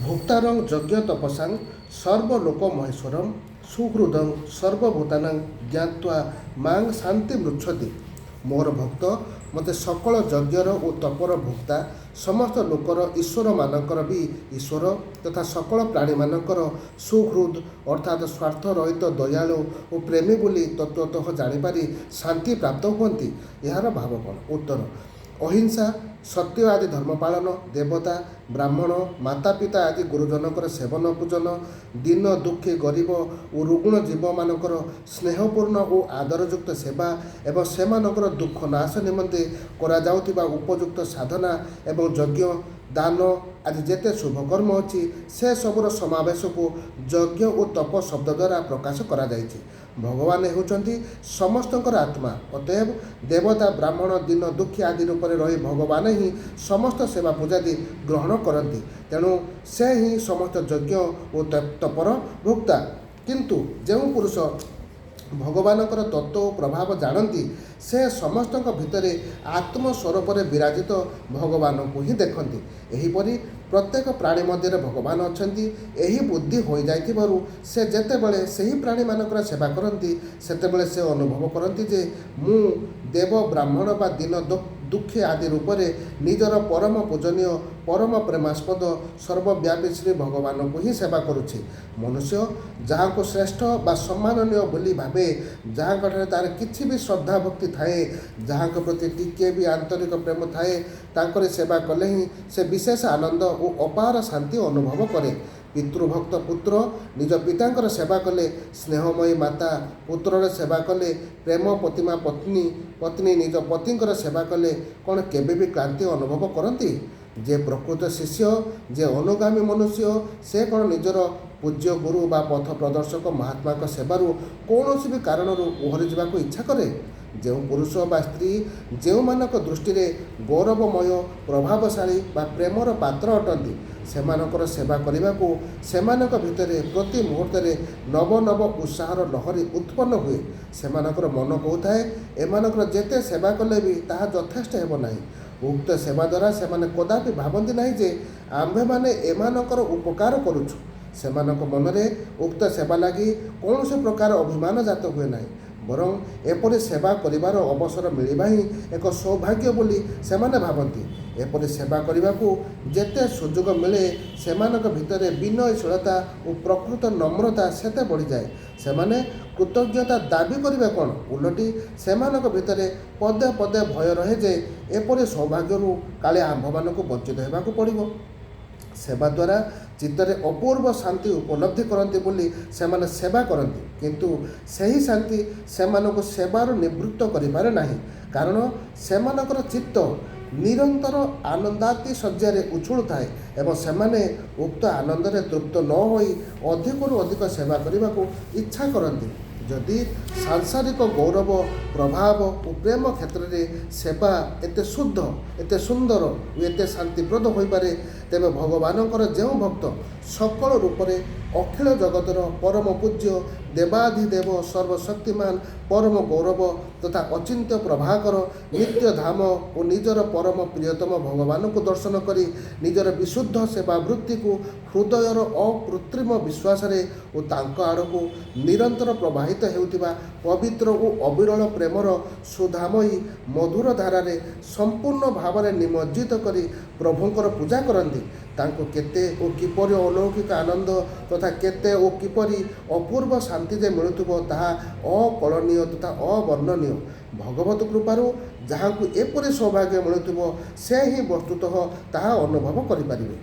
ଭୋକ୍ତାରଂ ଯଜ୍ଞ ତପସାଂ ସର୍ବଲୋକ ମହେଶ୍ୱରಂ ସୁହୃଦଂ ସର୍ବଭୂତାନାଂ ଜ୍ଞାତ୍ୱା ମାଂ ଶାନ୍ତି ମୃଚ୍ଛତି। ମୋର ଭକ୍ତ ମୋତେ ସକଳ ଯଜ୍ଞର ଓ ତପର ଭୋକ୍ତା, ସମସ୍ତ ଲୋକର ଈଶ୍ୱରମାନଙ୍କର ବି ଈଶ୍ୱର ତଥା ସକଳ ପ୍ରାଣୀମାନଙ୍କର ସୁହୃଦ୍ ଅର୍ଥାତ୍ ସ୍ୱାର୍ଥ ରହିତ ଦୟାଳୁ ଓ ପ୍ରେମୀ ବୋଲି ତତ୍ତ୍ୱତଃ ଜାଣିପାରି ଶାନ୍ତି ପ୍ରାପ୍ତ ହୁଅନ୍ତି। ଏହାର ଭାବ କ'ଣ? ଉତ୍ତର, ଅହିଂସା, ସତ୍ୟ ଆଦି ଧର୍ମ ପାଳନ, ଦେବତା, ବ୍ରାହ୍ମଣ, ମାତା ପିତା ଆଦି ଗୁରୁଜନଙ୍କର ସେବନ ପୂଜନ, ଦୀନ ଦୁଃଖୀ ଗରିବ ଓ ରୁଗ୍ଣ ଜୀବମାନଙ୍କର ସ୍ନେହପୂର୍ଣ୍ଣ ଓ ଆଦରଯୁକ୍ତ ସେବା ଏବଂ ସେମାନଙ୍କର ଦୁଃଖ ନାଶ ନିମନ୍ତେ କରାଯାଉଥିବା ଉପଯୁକ୍ତ ସାଧନା ଏବଂ ଯଜ୍ଞ, ଦାନ ଆଦି ଯେତେ ଶୁଭକର୍ମ ଅଛି, ସେସବୁର ସମାବେଶକୁ ଯଜ୍ଞ ଓ ତପ ଶବ୍ଦ ଦ୍ୱାରା ପ୍ରକାଶ କରାଯାଇଛି। ଭଗବାନ ହେଉଛନ୍ତି ସମସ୍ତଙ୍କର ଆତ୍ମା। ଅତଏବ ଦେବତା, ବ୍ରାହ୍ମଣ, ଦୀନ ଦୁଃଖୀ ଆଦି ରୂପରେ ରହି ଭଗବାନ ହିଁ ସମସ୍ତ ସେବା ପୂଜାଦି ଗ୍ରହଣ କରନ୍ତି। ତେଣୁ ସେ ହିଁ ସମସ୍ତ ଯଜ୍ଞ ଓ ତପର ଭୋକ୍ତା। କିନ୍ତୁ ଯେଉଁ ପୁରୁଷ ଭଗବାନଙ୍କର ତତ୍ତ୍ୱ ଓ ପ୍ରଭାବ ଜାଣନ୍ତି, ସେ ସମସ୍ତଙ୍କ ଭିତରେ ଆତ୍ମସ୍ୱରୂପରେ ବିରାଜିତ ଭଗବାନଙ୍କୁ ହିଁ ଦେଖନ୍ତି। ଏହିପରି ପ୍ରତ୍ୟେକ ପ୍ରାଣୀ ମଧ୍ୟରେ ଭଗବାନ ଅଛନ୍ତି, ଏହି ବୁଦ୍ଧି ହୋଇଯାଇଥିବାରୁ ସେ ଯେତେବେଳେ ସେହି ପ୍ରାଣୀମାନଙ୍କର ସେବା କରନ୍ତି, ସେତେବେଳେ ସେ ଅନୁଭବ କରନ୍ତି ଯେ ମୁଁ ଦେବ, ବ୍ରାହ୍ମଣ ବା ଦୀନ ଦୁଃଖୀ ଆଦି ରୂପରେ ନିଜର ପରମ ପୂଜନୀୟ, ପରମ ପ୍ରେମାସ୍ପଦ, ସର୍ବବ୍ୟାପୀ ଶ୍ରୀ ଭଗବାନଙ୍କୁ ହିଁ ସେବା କରୁଛି। ମନୁଷ୍ୟ ଯାହାଙ୍କୁ ଶ୍ରେଷ୍ଠ ବା ସମ୍ମାନନୀୟ ବୋଲି ଭାବେ, ଯାହାଙ୍କଠାରେ ତାର କିଛି ବି ଶ୍ରଦ୍ଧା ଭକ୍ତି ଥାଏ, ଯାହାଙ୍କ ପ୍ରତି ଟିକିଏ ବି ଆନ୍ତରିକ ପ୍ରେମ ଥାଏ, ତାଙ୍କରି ସେବା କଲେ ହିଁ ସେ ବିଶେଷ ଆନନ୍ଦ ଓ ଅପାର ଶାନ୍ତି ଅନୁଭବ କରେ। ପିତୃଭକ୍ତ ପୁତ୍ର ନିଜ ପିତାଙ୍କର ସେବା କଲେ, ସ୍ନେହମୟୀ ମାତା ପୁତ୍ରର ସେବା କଲେ, ପ୍ରେମ ପ୍ରତିମା ପତ୍ନୀ ନିଜ ପତିଙ୍କର ସେବା କଲେ କ'ଣ କେବେ ବି କ୍ଳାନ୍ତି ଅନୁଭବ କରନ୍ତି? ଯେ ପ୍ରକୃତ ଶିଷ୍ୟ, ଯେ ଅନୁଗାମୀ ମନୁଷ୍ୟ, ସେ କ'ଣ ନିଜର ପୂଜ୍ୟ ଗୁରୁ ବା ପଥ ପ୍ରଦର୍ଶକ ମହାତ୍ମାଙ୍କ ସେବାରୁ କୌଣସି ବି କାରଣରୁ ଓହରି ଯିବାକୁ ଇଚ୍ଛା କରେ? ଯେଉଁ ପୁରୁଷ ବା ସ୍ତ୍ରୀ ଯେଉଁମାନଙ୍କ ଦୃଷ୍ଟିରେ ଗୌରବମୟ, ପ୍ରଭାବଶାଳୀ ବା ପ୍ରେମର ପାତ୍ର ଅଟନ୍ତି, ସେମାନଙ୍କର ସେବା କରିବାକୁ ସେମାନଙ୍କ ଭିତରେ ପ୍ରତି ମୁହୂର୍ତ୍ତରେ ନବ ନବ ଉତ୍ସାହର ଲହରୀ ଉତ୍ପନ୍ନ ହୁଏ। ସେମାନଙ୍କର ମନ କହୁଥାଏ, ଏମାନଙ୍କର ଯେତେ ସେବା କଲେ ବି ତାହା ଯଥେଷ୍ଟ ହେବ ନାହିଁ। ଉକ୍ତ ସେବା ଦ୍ୱାରା ସେମାନେ କଦାପି ଭାବନ୍ତି ନାହିଁ ଯେ ଆମ୍ଭେମାନେ ଏମାନଙ୍କର ଉପକାର କରୁଛୁ। ସେମାନଙ୍କ ମନରେ ଉକ୍ତ ସେବା ଲାଗି କୌଣସି ପ୍ରକାର ଅଭିମାନ ଜାତ ହୁଏ ନାହିଁ, ବରଂ ଏପରି ସେବା କରିବାର ଅବସର ମିଳିବା ହିଁ ଏକ ସୌଭାଗ୍ୟ ବୋଲି ସେମାନେ ଭାବନ୍ତି। ଏପରି ସେବା କରିବାକୁ ଯେତେ ସୁଯୋଗ ମିଳେ, ସେମାନଙ୍କ ଭିତରେ ବିନୟଶୀଳତା ଓ ପ୍ରକୃତ ନମ୍ରତା ସେତେ ବଢ଼ିଯାଏ। ସେମାନେ କୃତଜ୍ଞତା ଦାବି କରିବେ କ'ଣ, ଓଲଟି ସେମାନଙ୍କ ଭିତରେ ପଦେ ପଦେ ଭୟ ରହେ ଯେ ଏପରି ସୌଭାଗ୍ୟରୁ କାଳେ ଆମ୍ଭମାନଙ୍କୁ ବଞ୍ଚିତ ହେବାକୁ ପଡ଼ିବ। ସେବା ଦ୍ୱାରା ଚିତ୍ତରେ ଅପୂର୍ବ ଶାନ୍ତି ଉପଲବ୍ଧି କରନ୍ତି ବୋଲି ସେମାନେ ସେବା କରନ୍ତି, କିନ୍ତୁ ସେହି ଶାନ୍ତି ସେମାନଙ୍କୁ ସେବାରୁ ନିବୃତ୍ତ କରିପାରେ ନାହିଁ, କାରଣ ସେମାନଙ୍କର ଚିତ୍ତ ନିରନ୍ତର ଆନନ୍ଦାତିଶଯ୍ୟାରେ ଉଛୁଳୁଥାଏ ଏବଂ ସେମାନେ ଉକ୍ତ ଆନନ୍ଦରେ ତୃପ୍ତ ନ ହୋଇ ଅଧିକରୁ ଅଧିକ ସେବା କରିବାକୁ ଇଚ୍ଛା କରନ୍ତି। ଯଦି ସାଂସାରିକ ଗୌରବ, ପ୍ରଭାବ ଓ ପ୍ରେମ କ୍ଷେତ୍ରରେ ସେବା ଏତେ ଶୁଦ୍ଧ, ଏତେ ସୁନ୍ଦର ଓ ଏତେ ଶାନ୍ତିପ୍ରଦ ହୋଇପାରେ, ତେବେ ଭଗବାନଙ୍କର ଯେଉଁ ଭକ୍ତ ସକଳ ରୂପରେ ଅଖିଳ ଜଗତର ପରମ ପୂଜ୍ୟ, ଦେବାଧିଦେବ, ସର୍ବଶକ୍ତିମାନ, ପରମ ଗୌରବ ତଥା ଅଚିନ୍ତ୍ୟ ପ୍ରଭାକର, ନିତ୍ୟ ଧାମ ଓ ନିଜର ପରମ ପ୍ରିୟତମ ଭଗବାନଙ୍କୁ ଦର୍ଶନ କରି ନିଜର ବିଶୁଦ୍ଧ ସେବା ବୃତ୍ତିକୁ ହୃଦୟର ଅକୃତ୍ରିମ ବିଶ୍ୱାସରେ ଓ ତାଙ୍କ ଆଡ଼କୁ ନିରନ୍ତର ପ୍ରବାହିତ ହେଉଥିବା ପବିତ୍ର ଓ ଅବିରଳ ପ୍ରେମର ସୁଧାମୟୀ ମଧୁର ଧାରାରେ ସମ୍ପୂର୍ଣ୍ଣ ଭାବରେ ନିମଜ୍ଜିତ କରି ପ୍ରଭୁଙ୍କର ପୂଜା କରନ୍ତି, ତାଙ୍କୁ କେତେ ଓ କିପରି ଅଲୌକିକ ଆନନ୍ଦ ତଥା କେତେ ଓ କିପରି ଅପୂର୍ବ ଶାନ୍ତି ଯେ ମିଳୁଥିବ, ତାହା ଅକଳନୀୟ ତଥା ଅବର୍ଣ୍ଣନୀୟ। ଭଗବତ କୃପାରୁ ଯାହାଙ୍କୁ ଏପରି ସୌଭାଗ୍ୟ ମିଳୁଥିବ, ସେ ହିଁ ବସ୍ତୁତଃ ତାହା ଅନୁଭବ କରିପାରିବେ।